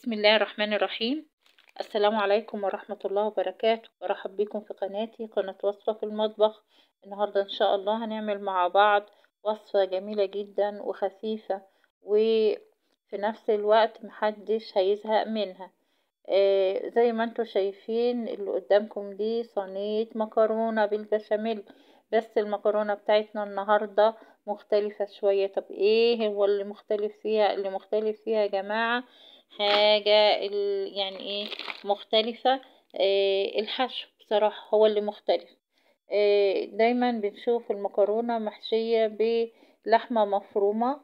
بسم الله الرحمن الرحيم. السلام عليكم ورحمة الله وبركاته. برحب بكم في قناتي، قناة وصفة في المطبخ. النهاردة إن شاء الله هنعمل مع بعض وصفة جميلة جدا وخفيفة، وفي نفس الوقت محدش هيزهق منها. زي ما انتوا شايفين اللي قدامكم دي صينية مكرونة بالبشاميل، بس المكرونة بتاعتنا النهاردة مختلفة شوية. طب ايه هو اللي مختلف فيها؟ اللي مختلف فيها يا جماعة حاجة يعني ايه مختلفة؟ الحشو بصراحة هو اللي مختلف. دايما بنشوف المكرونة محشية بلحمة مفرومة.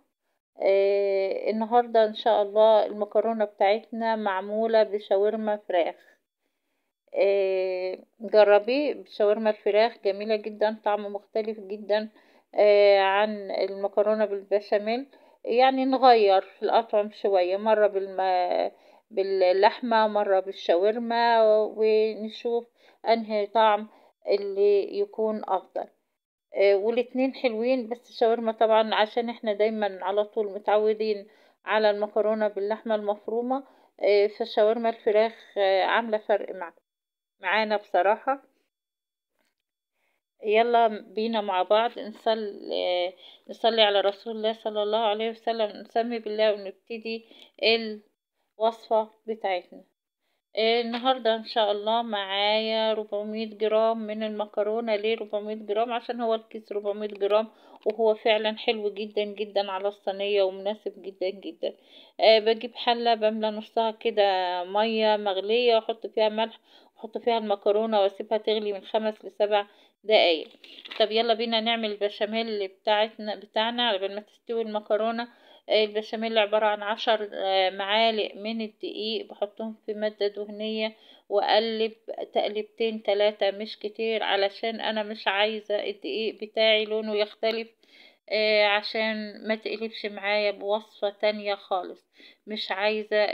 النهاردة ان شاء الله المكرونة بتاعتنا معمولة بشاورما فراخ. جربي بشاورما الفراخ، جميلة جدا، طعم مختلف جدا عن المكرونة بالبشاميل. يعني نغير في الأطعم شوية، مرة باللحمة، مرة بالشاورما، ونشوف انهي طعم اللي يكون افضل. والاتنين حلوين، بس الشاورما طبعا عشان احنا دايما على طول متعودين على المكرونة باللحمة المفرومة، فالشاورما الفراخ عاملة فرق معانا بصراحة. يلا بينا مع بعض نصلي على رسول الله صلى الله عليه وسلم، نسمي بالله ونبتدي الوصفة بتاعتنا. النهاردة ان شاء الله معايا 400 جرام من المكرونة. ليه 400 جرام؟ عشان هو الكيس 400 جرام، وهو فعلا حلو جدا جدا على الصينية ومناسب جدا جدا. بجيب حلة بملى نصها كده مية مغلية، واحط فيها ملح، واحط فيها المكرونة، واسيبها تغلي من 5 ل7 دقايق. طب يلا بينا نعمل البشاميل بتاعنا على بال ما تستوي المكرونة. البشاميل عبارة عن 10 معالق من الدقيق، بحطهم في مادة دهنية واقلب تقلبتين 3 مش كتير، علشان انا مش عايزة الدقيق بتاعي لونه يختلف، عشان ما تقلبش معايا بوصفة تانية خالص. مش عايزة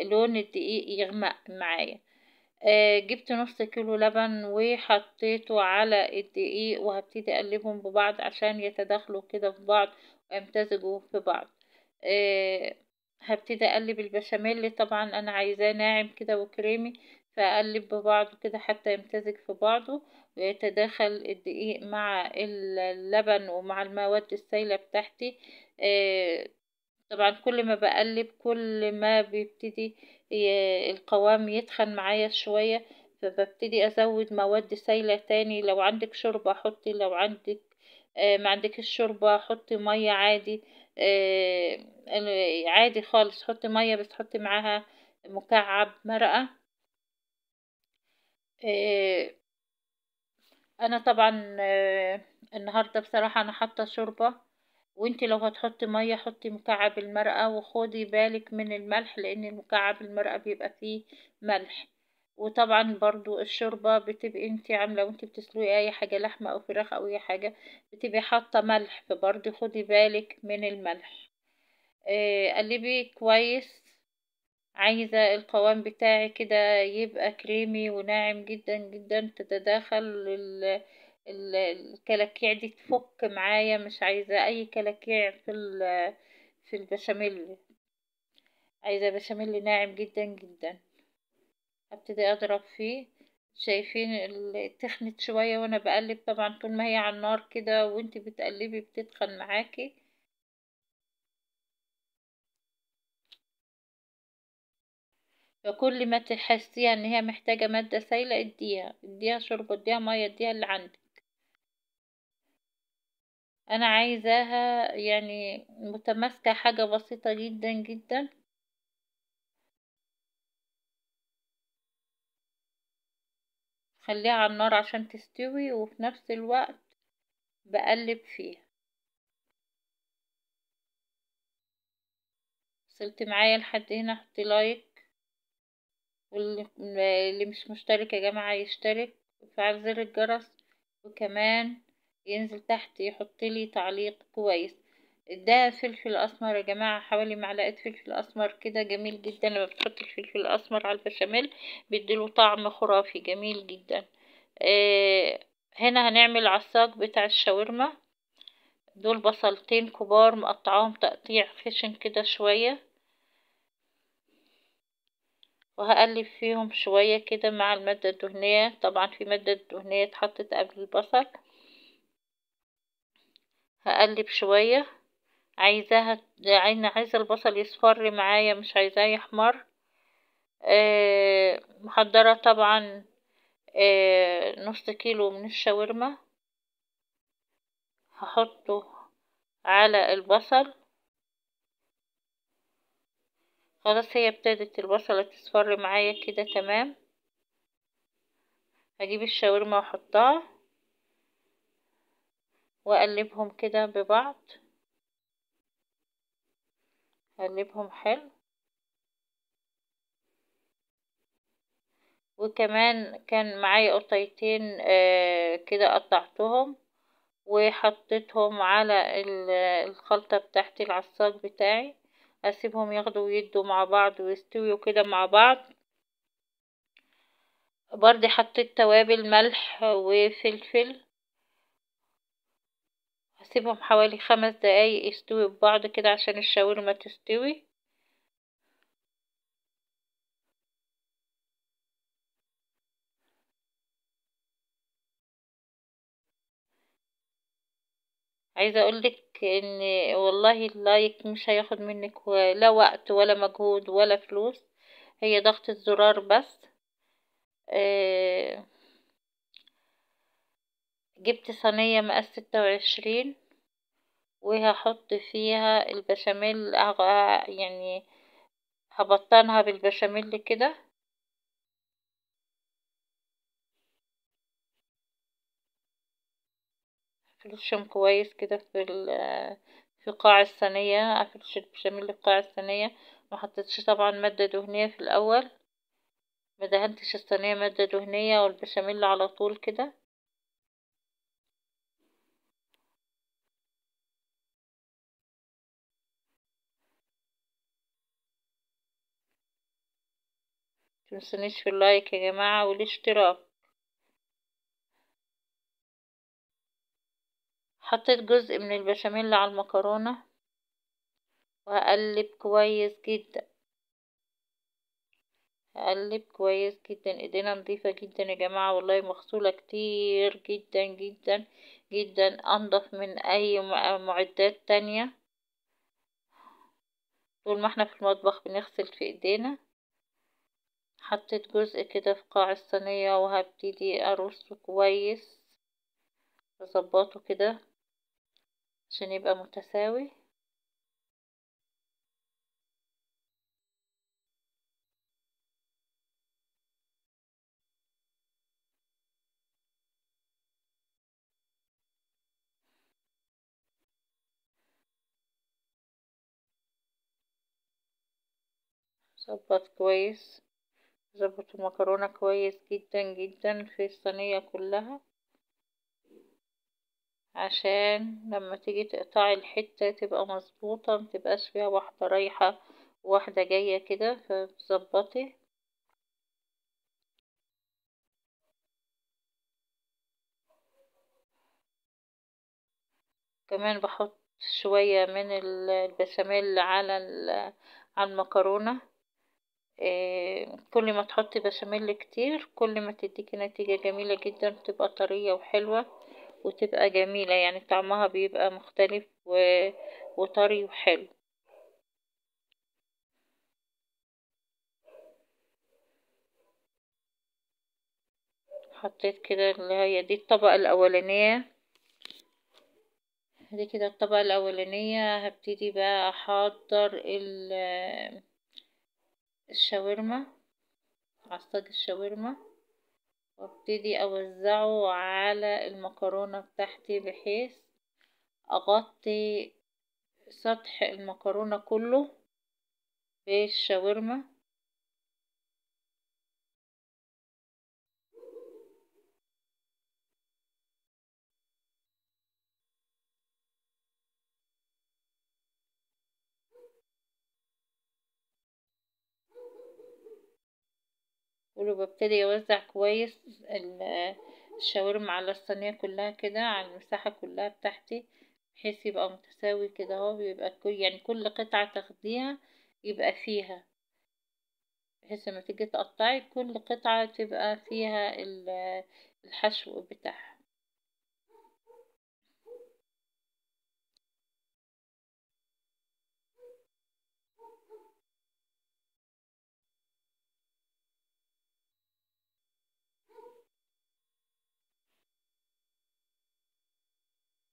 لون الدقيق يغمق معايا. جبت نص كيلو لبن وحطيته على الدقيق، وهبتدي اقلبهم ببعض عشان يتداخلوا كده في بعض ويمتزجوا في بعض. هبتدي اقلب البشاميل، طبعا انا عايزاه ناعم كده وكريمي، فاقلب ببعضه كده حتى يمتزج في بعضه ويتداخل الدقيق مع اللبن ومع المواد السائلة بتاعتي. طبعا كل ما بقلب كل ما بيبتدي القوام يتخن معايا شوية، فببتدي ازود مواد سايلة تاني. لو عندك شوربة حطي، لو عندك ما عندك الشوربة حطي مية عادي، عادي خالص حطي مية، بس حطي معاها مكعب مرقة. انا طبعا النهاردة بصراحة انا حاطة شوربة، وانتي لو هتحطي مية حطي مكعب المرقة، وخدي بالك من الملح لان المكعب المرقة بيبقى فيه ملح. وطبعا برضو الشوربة بتبقي انتي عاملة وانتي بتسلقي اي حاجة لحمة او فراخ او اي حاجة بتبقي حاطة ملح، فبرضو خدي بالك من الملح. قلبي كويس، عايزة القوام بتاعي كده يبقى كريمي وناعم جدا جدا، تتداخل الكلاكيع دي تفك معايا، مش عايزة اي كلاكيع في البشاميل، عايزة بشاميل ناعم جدا جدا. هبتدي اضرب فيه. شايفين تخنت شوية وانا بقلب، طبعا طول ما هي على النار كده وانتي بتقلبي بتتخن معاكي. فكل ما تحسيها ان هي محتاجة مادة سايلة اديها شوربة، اديها مية، اديها اللي عندك. انا عايزاها يعني متماسكة، حاجة بسيطة جدا جدا. خليها على النار عشان تستوي، وفي نفس الوقت بقلب فيها. وصلت معايا لحد هنا حطي لايك، واللي مش مشترك يا جماعة يشترك ويفعل زر الجرس، وكمان ينزل تحت يحط لي تعليق كويس. ده فلفل اسمر يا جماعة، حوالي معلقة فلفل اسمر كده، جميل جدا لما بتحط الفلفل الاسمر على البشاميل بيديله طعم خرافي جميل جدا. هنا هنعمل عصاج بتاع الشاورما. دول بصلتين كبار مقطعاهم تقطيع خشن كده شوية، وهقلب فيهم شوية كده مع المادة الدهنية. طبعا في مادة دهنية اتحطت قبل البصل. هقلب شوية، عايزاها عايزة البصل يصفر معايا، مش عايزاه يحمر. محضرة طبعا نص كيلو من الشاورما، هحطه على البصل. خلاص هي ابتدت البصلة تصفر معايا كده تمام. هجيب الشاورما واحطها واقلبهم كده ببعض، اقلبهم حلو. وكمان كان معايا قطيتين كده قطعتهم وحطيتهم على الخلطة بتاعتي، العصاج بتاعي. اسيبهم ياخدوا ويدوا مع بعض ويستويوا كده مع بعض. برضه حطيت توابل، ملح وفلفل. هسيبهم حوالي 5 دقايق يستوي ببعض كده عشان الشاورما تستوي. عايزه اقولك ان والله اللايك مش هياخد منك لا وقت ولا مجهود ولا فلوس، هي ضغط الزرار بس. جبت صينية مقاس 26 وهحط فيها البشاميل، يعني هبطنها بالبشاميل كده. افرشهم كويس كده في قاع الصينية، افرش البشاميل في قاع الصينية. ما حطيتش طبعا مادة دهنية في الاول، ما دهنتش الصينية مادة دهنية، والبشاميل على طول كده. متنسونيش في اللايك يا جماعة والاشتراك. حطيت جزء من البشاميل على المكرونة وهقلب كويس جدا، هقلب كويس جدا. ايدينا نظيفة جدا يا جماعة والله، مغسولة كتير جدا جدا جدا، انضف من اي معدات تانية. طول ما احنا في المطبخ بنغسل في ايدينا. حطيت جزء كده في قاع الصينية وهبتدي ارصه كويس، اظبطه كده عشان يبقى متساوي. ظبط كويس، ظبط المكرونة كويس جدا جدا في الصينية كلها، عشان لما تيجي تقطعي الحتة تبقى مظبوطة، متبقاش فيها واحدة رايحة وواحدة جاية كده، فظبطي. كمان بحط شوية من البشاميل على المكرونة. كل ما تحطي بشاميل كتير كل ما تديكي نتيجة جميلة جدا، بتبقى طرية وحلوة وتبقى جميلة، يعني طعمها بيبقى مختلف وطري وحلو. حطيت كده اللي هي دي الطبقة الأولانية، دي كده الطبقة الأولانية. هبتدي بقى أحضر الشاورما، عصاج الشاورما، وابتدي اوزعه على المكرونة بتاعتي بحيث اغطي سطح المكرونة كله بالشاورما. وببتدي اوزع كويس الشاورما على الصينية كلها كده، على المساحة كلها بتاعتي، بحيث يبقى متساوي كده اهو، بيبقى كل يعني كل قطعة تاخديها يبقى فيها، بحيث لما تيجي تقطعي كل قطعة تبقى فيها الحشو بتاعها.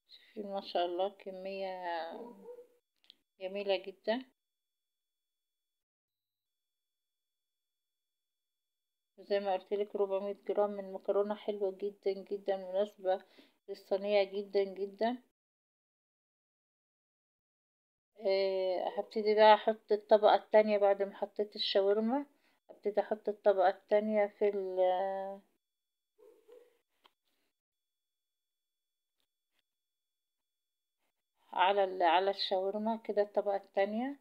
شوفي ما شاء الله كمية جميلة جدا. زي ما قلت لك 400 جرام من المكرونة حلوة جدا جدا، مناسبة للصينية جدا جدا. هبتدي بقى احط الطبقة التانية بعد ما حطيت الشاورما. هبتدي احط الطبقة التانية في على الشاورما كده. الطبقة التانية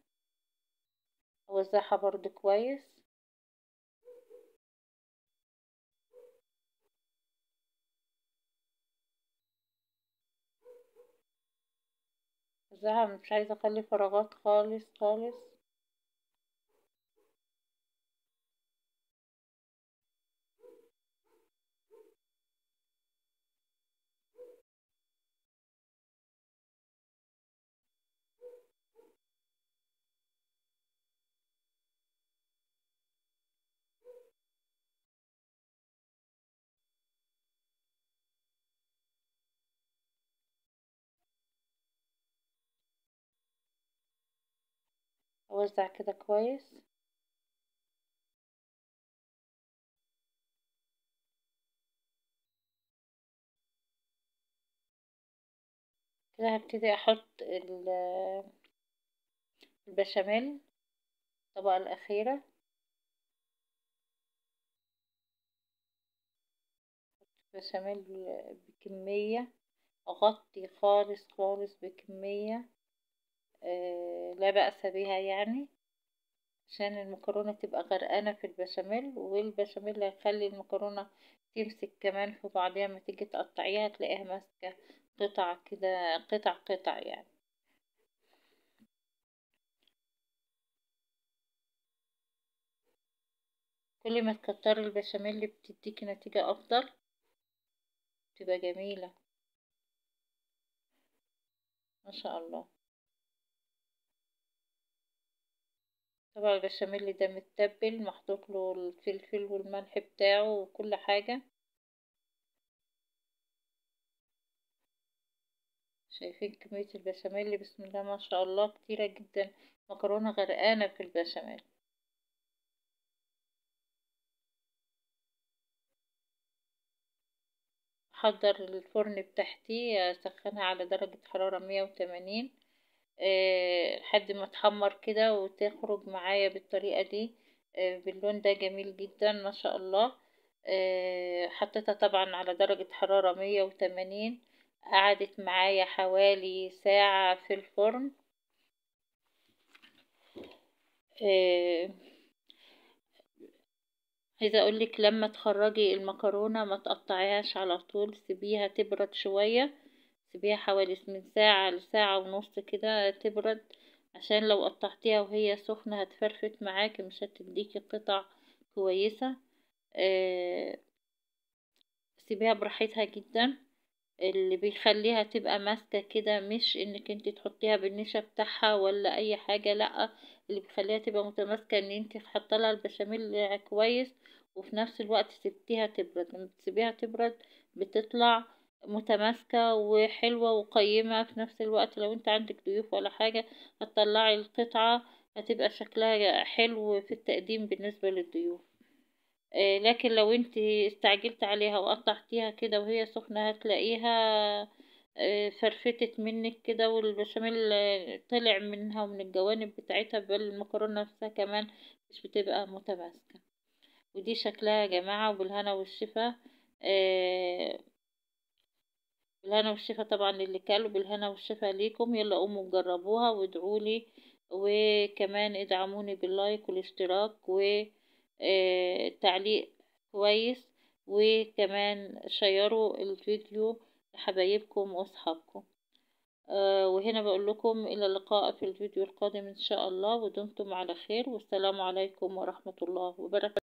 اوزعها برضو كويس. وزعها، مش عايزة اخلي فراغات خالص خالص. اوزع كده كويس. كده هبتدي احط البشاميل الطبقة الأخيرة. بشاميل بكمية، اغطي خالص خالص بكمية لا بأس بها يعني، عشان المكرونة تبقى غرقانة في البشاميل، والبشاميل هيخلي المكرونة تمسك كمان في بعضيها، ما تيجي تقطعيها تلاقيها ماسكة قطع كده، قطع قطع يعني. كل ما تكتري البشاميل بتديكي نتيجة أفضل، تبقى جميلة ما شاء الله. طبعا البشاميل ده متبل، محطوط له الفلفل والملح بتاعه وكل حاجة. شايفين كمية البشاميل؟ بسم الله ما شاء الله كتيرة جدا، مكرونة غرقانة في البشاميل. حضر الفرن بتاعتي، اسخنها على درجة حرارة 180 لحد ما تحمر كده وتخرج معايا بالطريقة دي، باللون ده جميل جدا ما شاء الله. حطيتها طبعا على درجة حرارة 180، قعدت معايا حوالي ساعة في الفرن. عايزة اقولك لما تخرجي المكرونة ما تقطعيهاش على طول، سيبيها تبرد شوية، سيبيها حوالي من ساعة لساعة ونص كده تبرد، عشان لو قطعتيها وهي سخنة هتفرفت معاكي، مش هتديكي قطع كويسة. سيبيها براحتها جدا. اللي بيخليها تبقى ماسكة كده مش انك انت تحطيها بالنشا بتاعها ولا اي حاجة، لا، اللي بيخليها تبقى متماسكة ان انت حاطه لها البشاميل كويس، وفي نفس الوقت سبتيها تبرد. لما بتسيبيها تبرد بتطلع متماسكة وحلوة وقيمة في نفس الوقت. لو انت عندك ضيوف ولا حاجة هتطلعي القطعة هتبقى شكلها حلو في التقديم بالنسبة للضيوف. لكن لو انت استعجلت عليها وقطعتيها كده وهي سخنة هتلاقيها فرفتت منك كده، والبشاميل طلع منها ومن الجوانب بتاعتها، بل المكرونة نفسها كمان مش بتبقى متماسكة. ودي شكلها يا جماعة، وبالهنا والشفا. بالهنا والشفا طبعا للي كلوا، بالهنا والشفا ليكم. يلا قوموا جربوها وادعولي، وكمان ادعموني باللايك والاشتراك وتعليق كويس، وكمان شيروا الفيديو لحبايبكم واصحابكم. وهنا بقول لكم الى اللقاء في الفيديو القادم ان شاء الله، ودمتم على خير، والسلام عليكم ورحمة الله وبركاته.